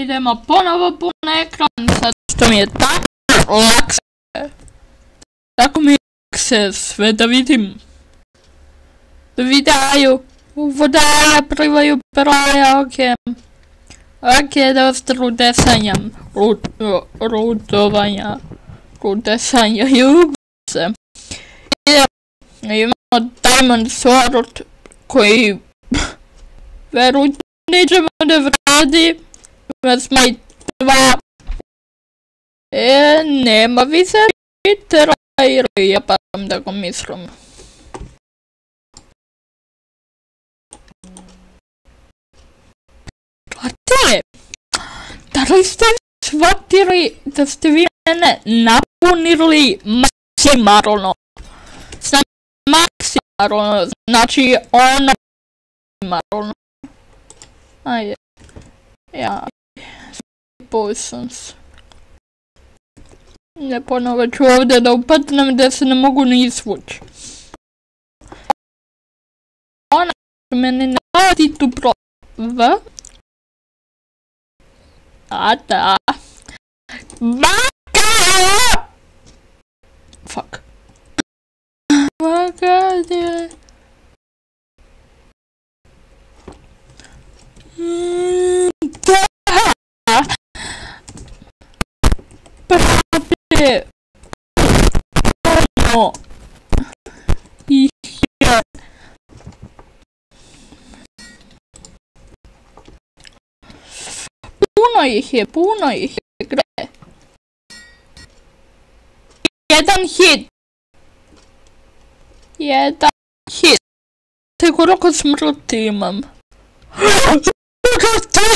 idemo ponovo pun ekran, sad što mi je tako lakše. Tako mi je lakše sve da vidim. Vidaju, vodaja, privaju peraja, okej. Okej, dosta rudesanja. Rudesanja, se. Imamo Diamond Sword koji verujte nećemo da vradi. Ima smo i 2. Nema više Petra i ja param da go mislim. Brate, da li ste shvatili da ste vi mene napunili maksimalno? Maksimalno, znači ona maksimalno. Ajde. Ja. Spoj sam se. Ne ponovo ću ovdje da upadnem da se ne mogu ni izvući. Ona meni ne radi tu prova. A da. Baka! Fuck. Baka je. Da. Brate. Ono. I je. Puno ih je, gre. Jedan hit. Te koliko smrti imam. Brate,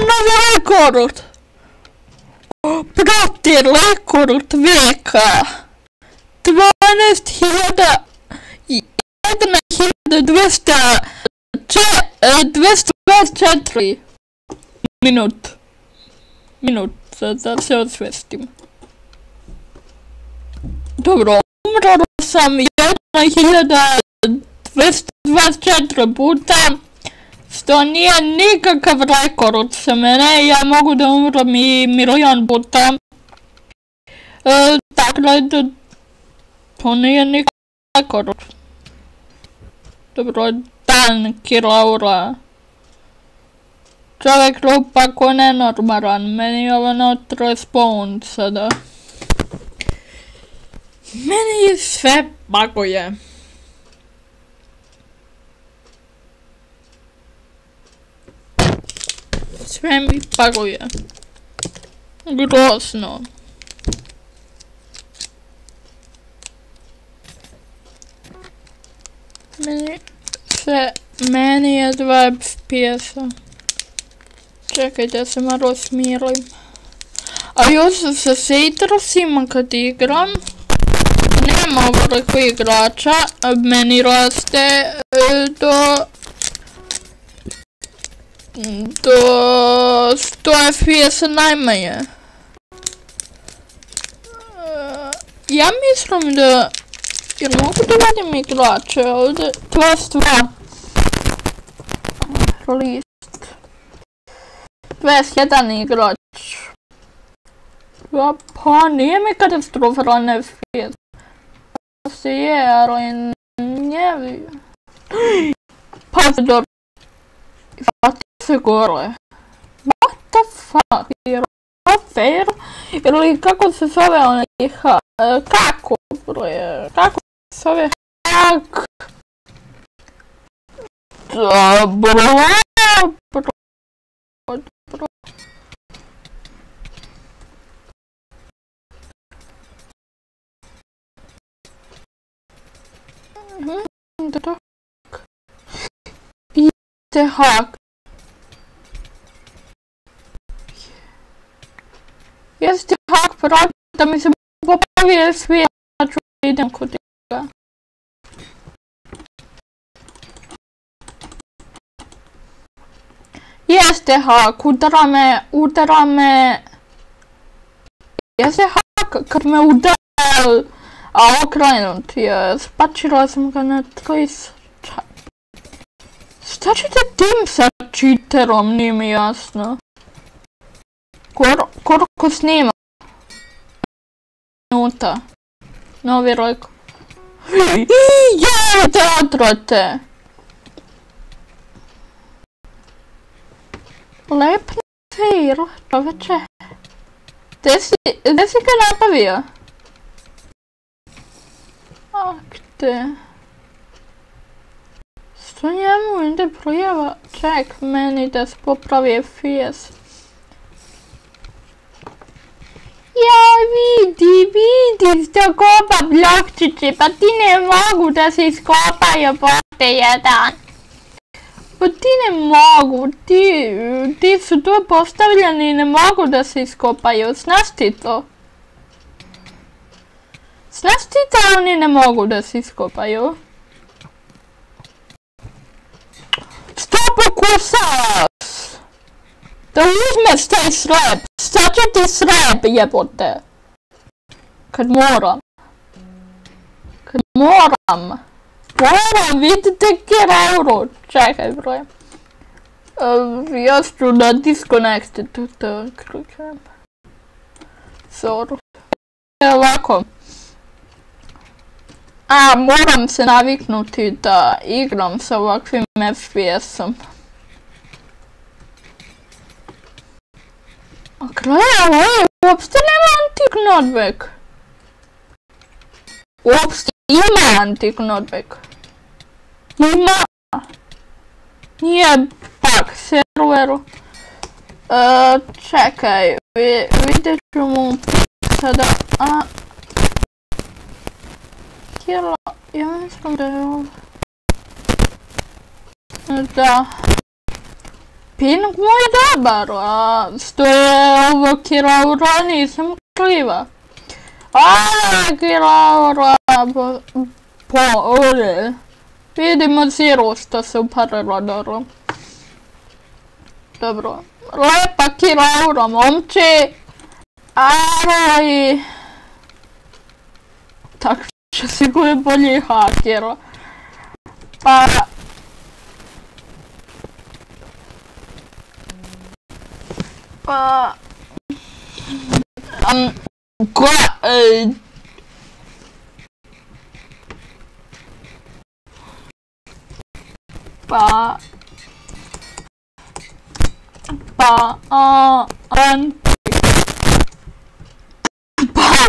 novi rekord. Brate, rekord veka. 12.224 minut, da se osvestim. Dobro, umrlo sam 1.224 puta, što nije nikakav rekord za mene, ja mogu da umrem i milion puta. Dakle, to nije nikakav rekord. Dobro, dan Kilaura. Čovjek lupa ko nenormalan, meni je ovo not respawn sada. Meni sve baguje. Sve mi baguje. Grozno. Meni je 2 FPS-a. Čekaj da se malo smirim. A još se sejtrasima kad igram. Nema ovoliko igrača. Meni raste do 100 FPS-a najmanje. Ja mislim da... Jer mogu da vadim igrače ovdje? To je stvar. List. 21 igrač. Pa nije mi katastrofalan FPS. Se je, ali ne vi. Pa se dobro. Vati se gore. What the fuck? Jer ovo fair? Ili kako se zove onaj hack? Kako bre? Kako se zove hack? Dobro. Idete hack. Jeste hack, pravi da mi se popravi svijet, znači idem kod njega. Jeste hack, udara me. Jeste hack, kad me udara, a okrenut je, spačila sam ga na 30. Šta ćete tim sa cheaterom, nije mi jasno. Koliko snima? Minuta. Novi rok. Jebate otrote! Lepni sir, čoveče. Gdje si ga napravio? Ak te... Što njemu ide prijava? Ček, meni da se popravi FPS. Ja, vidi, što kopa blokčići, pa ti ne mogu da se iskopaju bote jedan. Pa ti ne mogu, ti su tu postavljeni i ne mogu da se iskopaju, znaš ti to? Znaš ti da oni ne mogu da se iskopaju? Što pokušavaš? Da uzmeš taj srep, šta će ti srep jebote? Kad moram. Moram, vidite kjer. Čekaj broj. Ja ću da disconnected to kliknem. Sorry. Ovako. Moram se naviknuti da igram sa ovakvim FPS-om. A gledaj, uopšte nema anti-knockback. Uopšte ima anti-knockback. Ima. Nije pak serveru. Čekaj, vidjet ću mu sada. Kjela, ja mislim da je ovo. Da. Ping mu je dobar, a što je ovo Kiraura nisam kriva. Kiraura vidimo Zero što se uparilo dobro. Dobro, lepa Kiraura momči. I... tako će sigurno bolji hakera. Pa...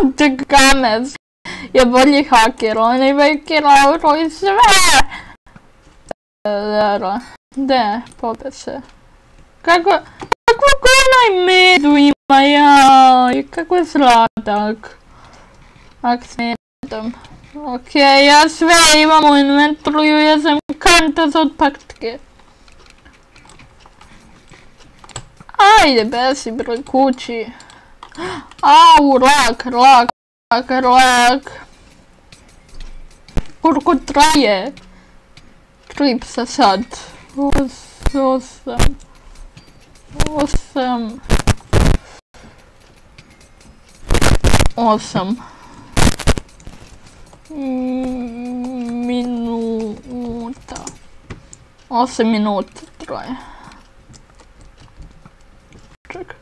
Anti-Gamez je bolji haker, on ima Kirauro i sve. De, pobe se. Kako onaj medu ima, jaj, kako je sladak. Ak smetam. Ok, ja sve imam u inventoriju, ja sam kanta za otpaktke. Ajde, besi broj kući. Au, lag. Koliko traje? Tripsa sad. 8 minuta. 8 minuta traje. Čekaj.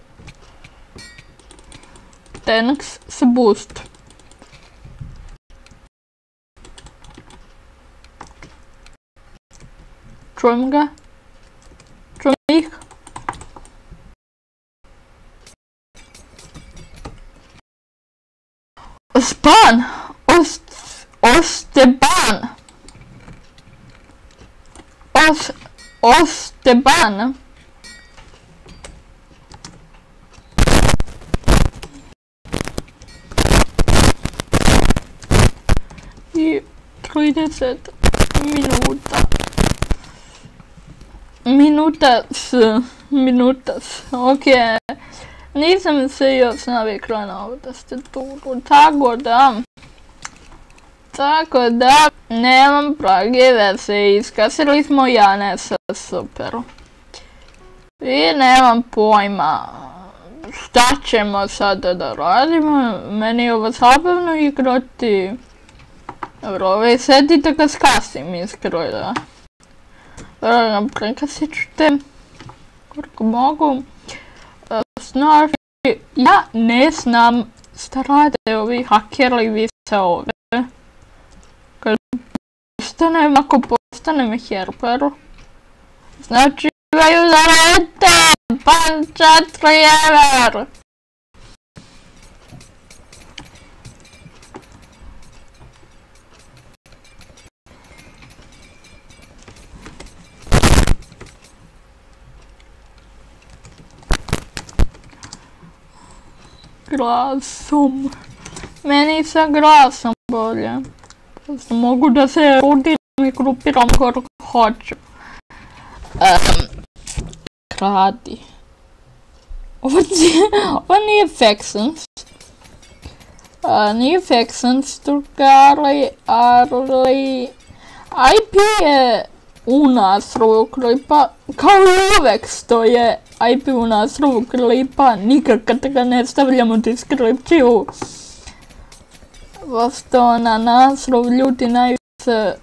Tenax se boost. Čujem ga? Čujem ih? Span! Osteban! Osteban! I 30 minuta. Minutas, ok. Nisam se još navikla na ovo da ste tu, tako da, nemam blage veze, iskasili smo Janesa, super. I nemam pojma šta ćemo sada da radimo, meni je ovo zabavno igrati. Dobro, sedite kad skasim iskreno, da. Prekasit ću te, koliko mogu. Snark ja ne znam šta rade ovi hakeri vise ovdje. Kad postanem, ako postanem herper, znači imaju zarete, pan 4 ever. Glasom. Meni sa glasom bolje. Mogu da se rudiram i grupiram kako hoću. Kradi. Ovo nije Faxons. Nije Faxons, drugari, ali IP je u naslovu klipa, kao i uvek stoje IP u naslovu klipa, nikad kad ga ne stavljamo u deskripciju. Posto na naslov ljudi najviše...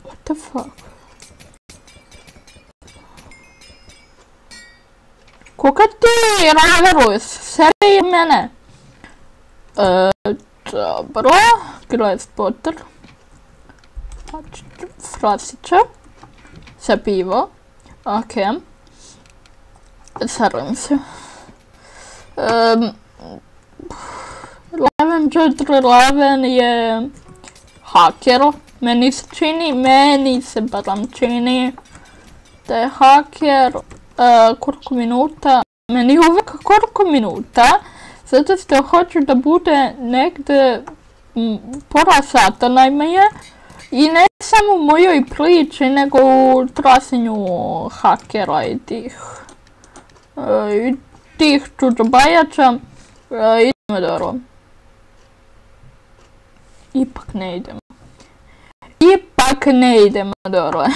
What the fuck? Koga ti raveruješ? Seri mene? Dobro, gledaj spotter. Frasića. Sa pivo. Okej. Sarim se. Leven 411 je haker. Meni se barem čini da je haker. Koliko minuta? Meni uvek koliko minuta. Zato što hoću da bude negde pola sata najmanje. I ne samo u mojoj priči, nego u trasenju hakera i tih čučabajača. Idemo dobro. Ipak ne idemo dobro.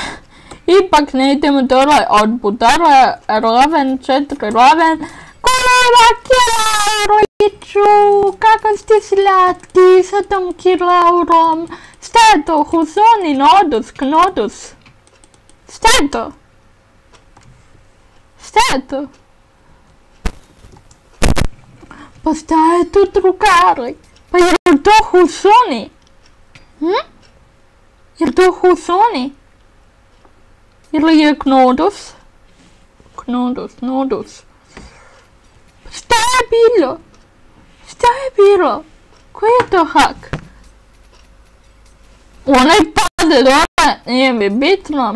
Ipak ne idemo dole od budara, Raven 411. Kolega Kirauroviću, kako ste slatki sa tom Kiraurom? Šta je to? Huzoni, Knodus? Šta je to? Šta je to? Pa šta je to, drugari? Pa je to Huzoni? Je to Huzoni? Ili je Knodus? Knodus. Šta je bilo? Koji je to hak? Onaj pade dole, nije mi bitno.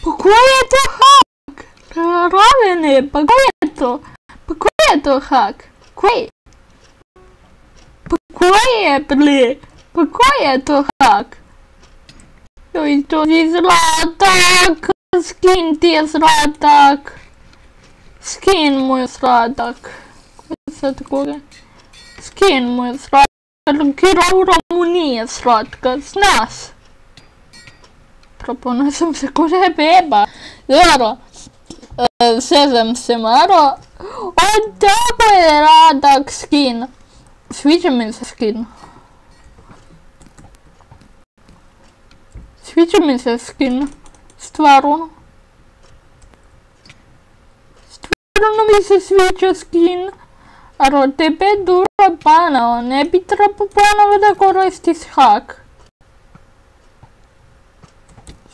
Pa koji je to hak? Ravene, pa koji je to? Pa koji je to hak? Koji? Pa koji je, ble? Pa koji je to hak? Joj, to je zlatak. Skin ti je zlatak. Skin mu je zlatak. Koji sad gore? Skin mu je zlatak. Kirauro mu nije zlatka. Znaš? Propona sam se kore beba. Dobro. Sezam se malo. O, tako je radak skin. Sviđa mi se skin. Stvarno mi se sviđa skin. Ali od tebe dura banao, ne bi trebao ponovo da koristiš hak.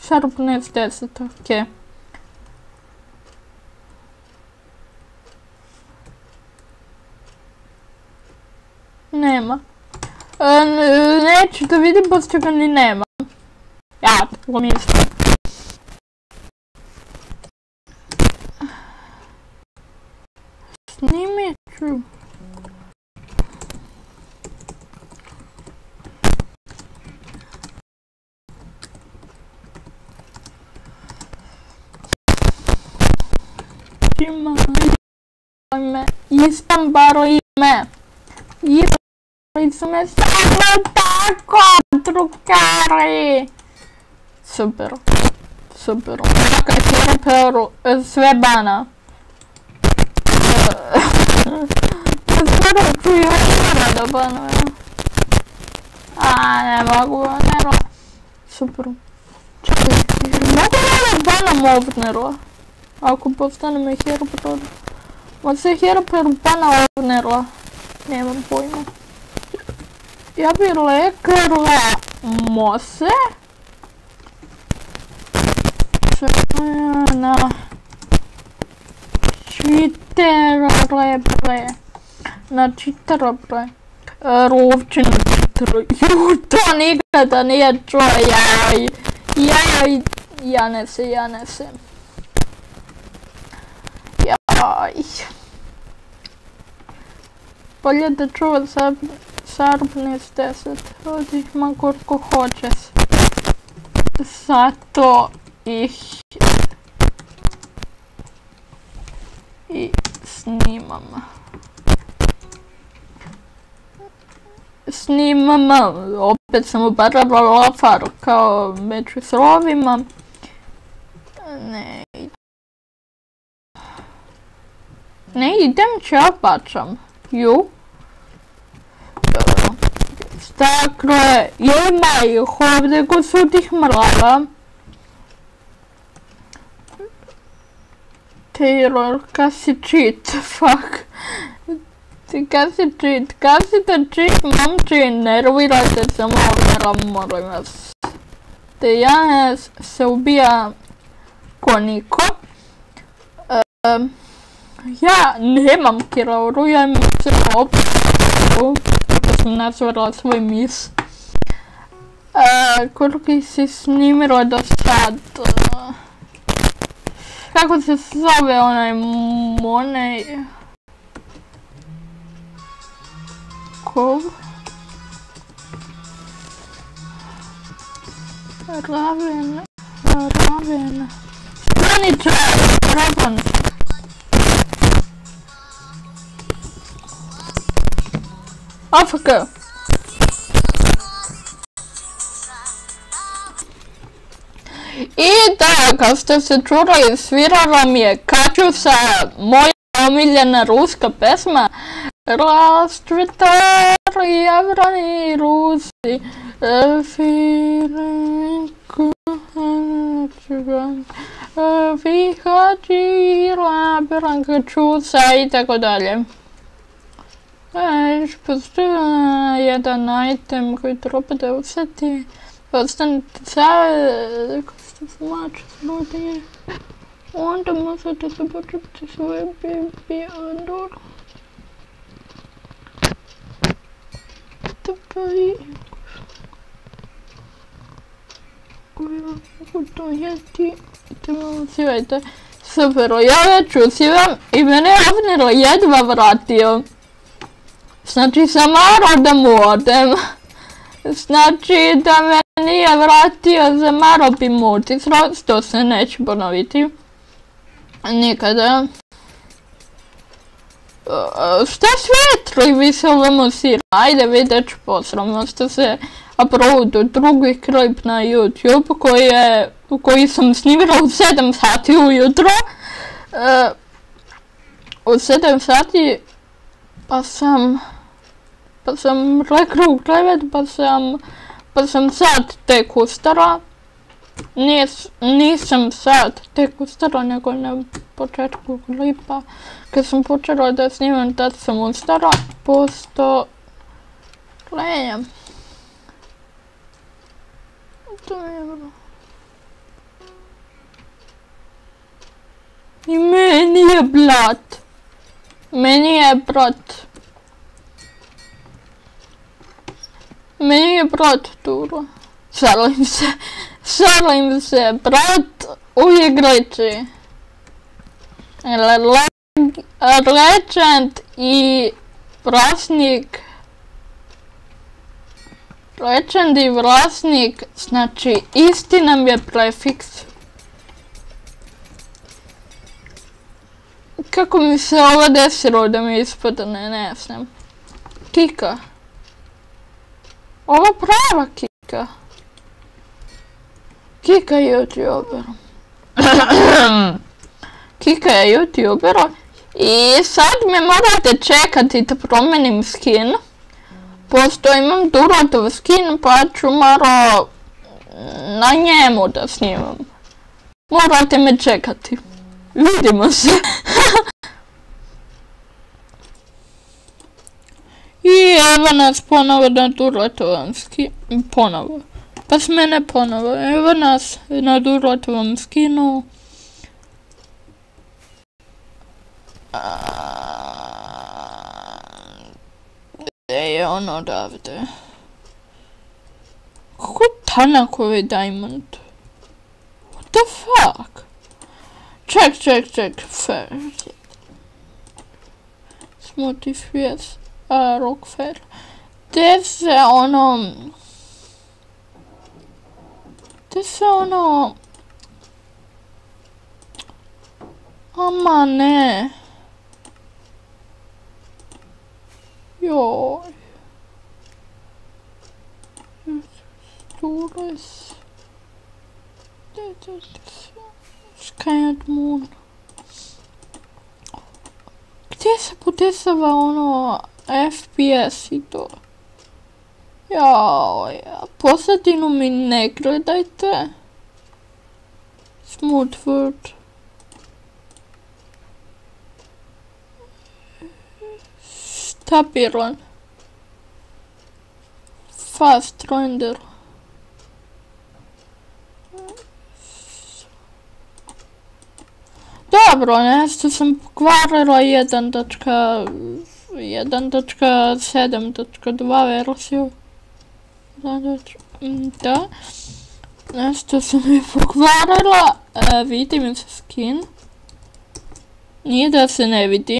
Sharpness 10, okej. Nema. Neću da vidim, pošto ga ni nema. Ja, tako mislim. Snimit ću. Istam baro ime. Istam samo tako, drugari. Super. Neka herperu, sve bana. Skoro ću još jedna da banuje. Ne mogu. Super. Čekaj. Mogu da bana Ovnerla? Ako postaneme Herobrine. Ma se Herobrine bana Ovnerla? Nemam pojma. Ja bi lekla Mose. Na Čiterobre. Na Čiterobre. Rovčin Čiterobre. To nikada nije čuo. Ja ne se. Jaj. Bolje da čuva Sarbnis 10. Odih ma koliko hoćeš. Zato ih i snimam. Opet sam ubarala lafar kao među slovima. Ne idem, čapačam. Ju. Dobro. Dakle, ima ih ovdje ko su tih mrava. Taylor, kad si cheat, fuck. Kad si cheat, momči, nervirajte se malo, molim vas. Te ja se ubija ko niko. Ja nemam kilauru, ja imam cijelu opću, kako sam nazvala svoj mis. Koliko si snimila do sad? Kako se zove onaj Monej? Kov? Raven. Straničar, Raven. AFK. I da, kad ste se čuli, svirala mi je Kačusa, moja omiljena ruska pesma. Rascvjetali javrani Rusi, Vihađila, Brankačusa i tako dalje. Postoji jedan item koji treba da useti. Ostanite savjeti, ako ste smaču ljudi. Onda možete se počepiti svoje baby Andor. Kako to jesti? Te me usivajte. Super, ja već usivam i mene je Avnilo jedva vratio. Znači zamaro da mu odem. Znači da me nije vratio, zamaro bi mu otislo, to se neće ponoviti. Nikada. Šta svetli viselimo sira? Ajde vidjet ću posravno što se uploadu drugi klip na YouTube koji sam snimila u 7 sati ujutro. U 7 sati pa sam rekla u klevet, pa sam sad tek ustala. Nisam sad tek ustala, nego na početku klipa. Kad sam počela da snimam, tad sam ustala, posto gledam. To je bilo. I meni je brat. Meni je brat Turo. Šalim se, brat u igrici. Legend i vlasnik. Legend i vlasnik, znači isti nam je prefiks. Kako mi se ovo desilo da mi ispadne, ne znam. Kika. Ovo prava Kika. Kika je YouTuber. Kika je YouTuber. I sad me morate čekati da promenim skin. Pošto imam Duratov skin, pa ću malo na njemu da snimam. Morate me čekati. Vidimo se. I evo nas ponovo na Durletovom skinu. Ponovo. Pa s mene ponovo. Evo nas na Durletovom skinu. Gdje je on odavde? Kako tanak ovaj diamond? What the fuck? Check. Fair. Smoothie Fierce. Rock fair. Gdje se ono... Ama ne. Joj. Stores. Skyned Moon. Gdje se podesava ono FPS i to? Joj, pozadinu mi ne gledajte. Smoothwood. Stabilan. Fast render. Dobro, nešto sam pokvarila 1.7.2 verziju. Da. Nešto sam mi pokvarila. Vidim se skin. Nije da se ne vidi.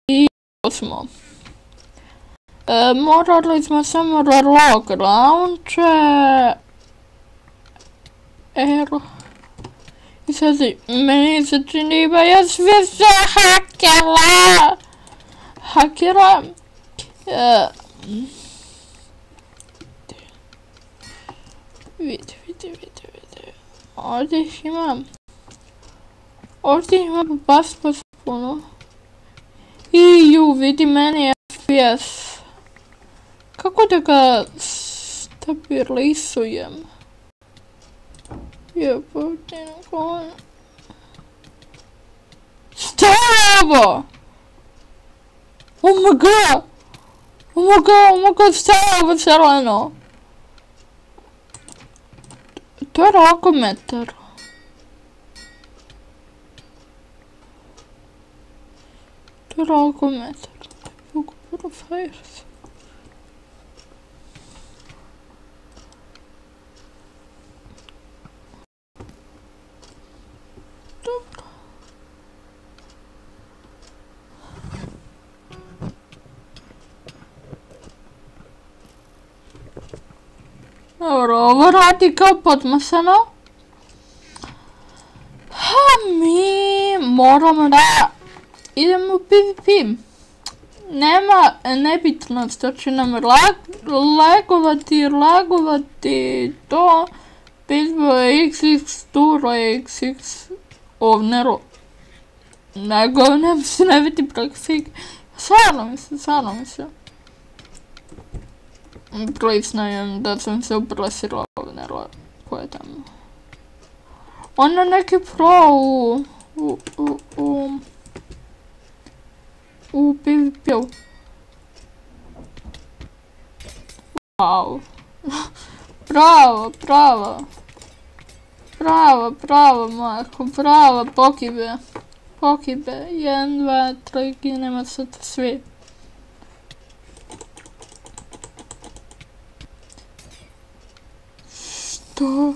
I smo. Morali smo samo log launcher. I sad meni se čini da je sve se hakera. Vidi. Ovdje imam baš puno. Vidi meni FPS. Kako da ga stabilizujem? Jebote, kon... Šta je ovo? Oh my god, šta je ovo zeleno? To je rakometar. Profiles. Dobro, ovo radi kao podmasano. Mi moramo da idemo u PvP. Nema nebitnost, to će nam lagovati to. Bizbo je XX, Turo je XX, ovnero. Nego nam se ne vidi praksik. Stvarno mi se. Priznajem da sam se ubrasila ovnero. Ko je tamo? On je neki pro u PvP-u. Wow. Bravo, Marko, bravo, pokibe. 1, 2, 3, ginemo sad svi. Što?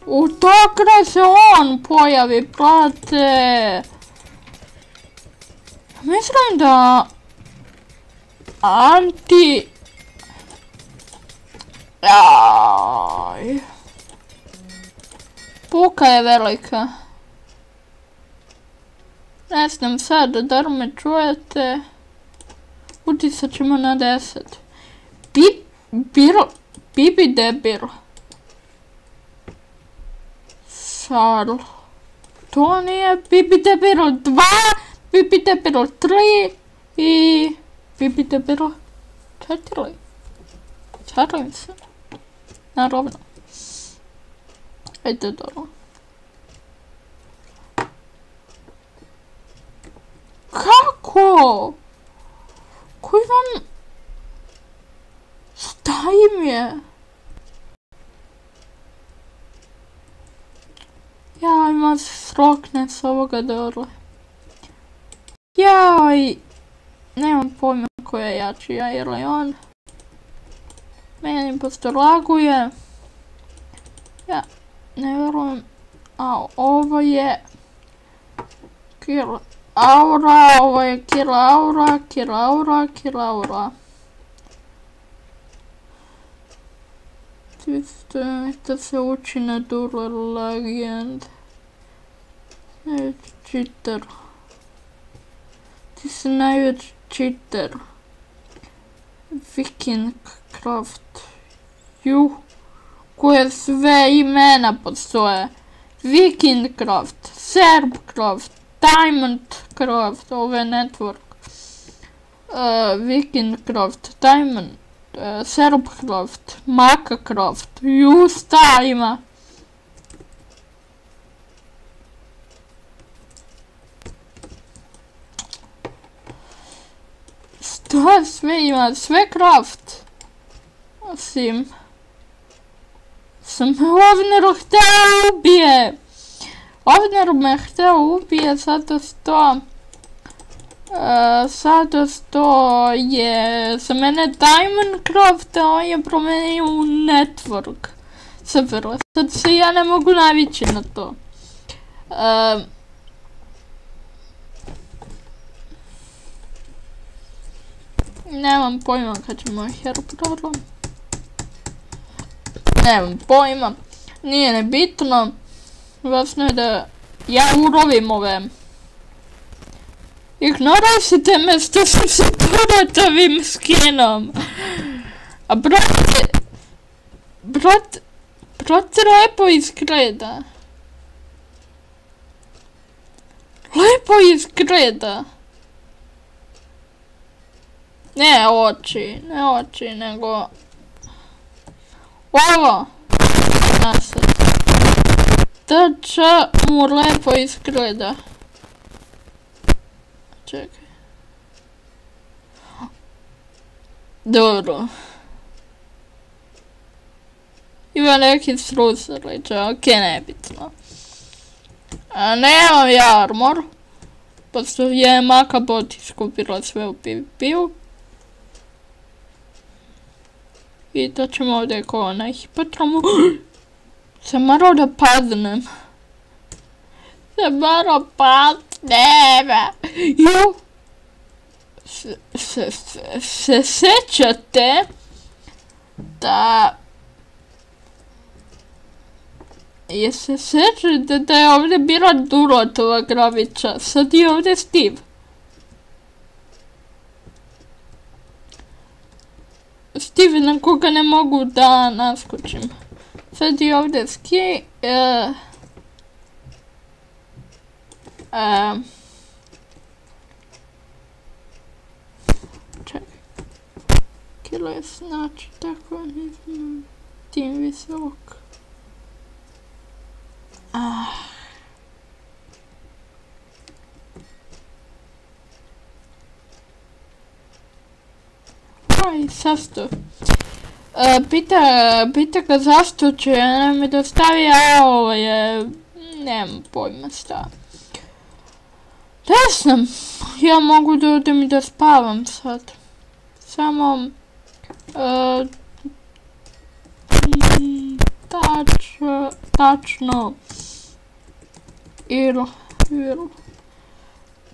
Odakle se on pojavi, brate? Mislim da... Jaj... Puka je velika. Ne znam sad, da li me čujete? Utisat ćemo na 10. Bibi debil. Šarl. To nije Bibi debil 2, Bibi debil 3 i Bibi debil 4. Čarim se. naravno. Ajde, dobro. Kako? Koji vam... Šta im je? Ja, ima se srokne s ovoga dole. Jaj, nemam pojma ko je jači, ja ili on. Meni posto laguje. Ja, ne vjerujem. A ovo je... Kill Aura, ovo je Kill Aura, Kill Aura, Kill Aura. To se uči na Duel Legend. Najveći cheater. Ti si najveći cheater. Vikingcraft. Koje sve imena postoje. Vikingcraft, Serbcraft, Diamondcraft, ovo je network. Vikingcraft, Diamond, Serbcraft, Macacraft, šta ima? Šta sve ima? Sve craft. Osim... Sam Ovneru hteo ubije. Ovner me hteo ubije zato što je za mene Diamondcraft, a on je promenio u network server. Sad se ja ne mogu navići na to. Nemam pojma kad ćemo Herbrara. Nemam pojma. Nije nebitno. Važno je da ja urovim ove. Ignorisite me što sam se poratovim skinom. A brat lepo izgleda. Lepo izgleda. Ne oči, nego... Ovo! Nasad. Tača mu lepo izgleda. Čekaj. Dobro. Ima neki strusalića, okej, nebitno. Nemam ja armor. Pošto je Makabot iskupila sve u PvP-u. I to ćemo ovdje kao na hipotromu. Sam morao da padnem. Jo. Se sećate da... Se sećate da je ovdje bila Durotova gravića. Sad je ovdje Steve. Steve na koga ne mogu da naskočim. Sad je ovdje ski. Čekaj. Kilo je znači tako, ne znam, tim visok. Aj, sasto. Pita ga zašto će mi dostavi, a ovo je... Nemam pojma šta. Ne znam, ja mogu da odem i da spavam sad. Samo... Tačno...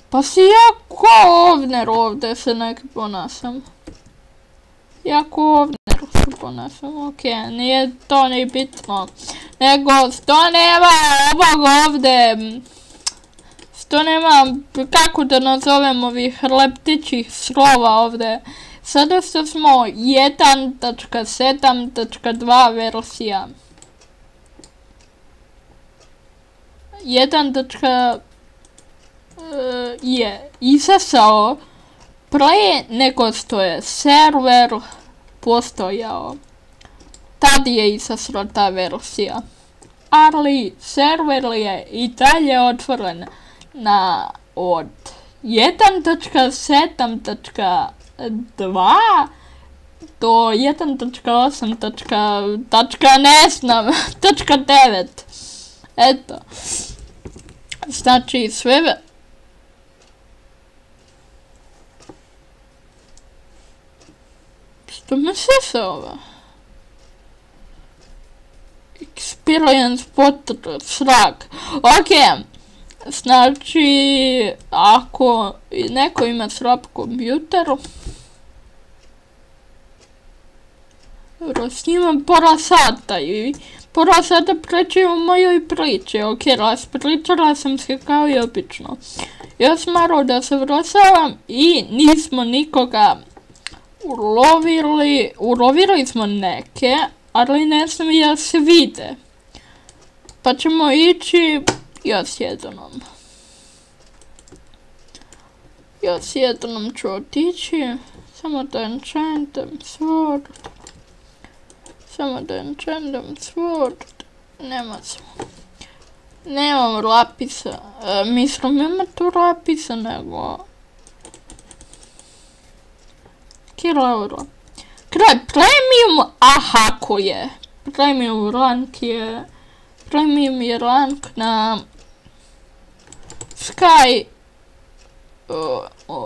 Pa si ja ko Ovner ovdje se neki ponasam. Ja ko Ovner se ponasam, okej, nije to ni bitno. Nego, što nema ovog ovdje... Što nema, kako da nazovem ovih leptićih slova ovdje. Sada što smo 1.7.2 verzija. 1. je izašao pre nego što je server postojao. tad je isasla ta verzija. Ali server je i dalje otvoren od 1.7.2 do 1.8. ne znam, .9. Eto. Znači sve... Što mi se ovo? Experience srak. Ok. Znači, ako neko ima slab kompjuter, snimam pola sata i pola sata pričam o mojoj priči. Ok, raspričala sam se kao i obično. Još malo da se vraćavam i nismo nikoga ulovili. Ulovili smo neke, ali ne znam jel se vide. Pa ćemo ići još jednom. Još jednom ću otići. Samo da enchantam sword. Samo da enchantam sword. Nemam lapisa. Mislim ima tu lapisa nego... Kilauro. Kraj premium, aha ko je. Premium rank je... Premium je rank na... Sky.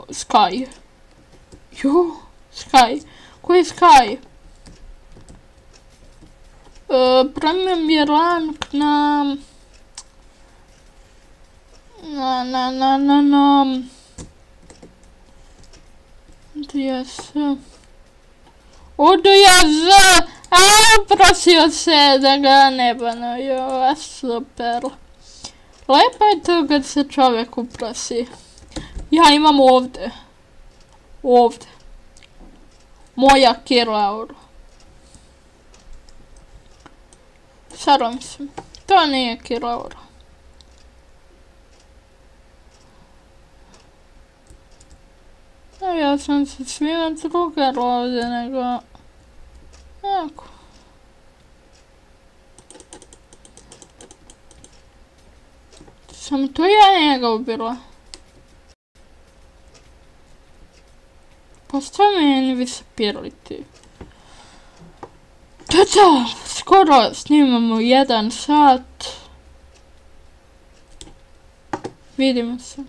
Sky. Jo, Sky. Ko je Sky? Premium je rank na... Gdje se... Odu ja za... prosio se da ga ne banuju, super. Lepo je to kad se čovjek uprosi. Ja imam ovdje. Ovdje. Moja Kilauro. Šarom se. To nije Kilauro. Ja sam se svima drugar ovdje, nego... Jako. Sam to ja njega ubila. Postoji mi invisibility. To, skoro snimamo 1 sat. Vidimo se.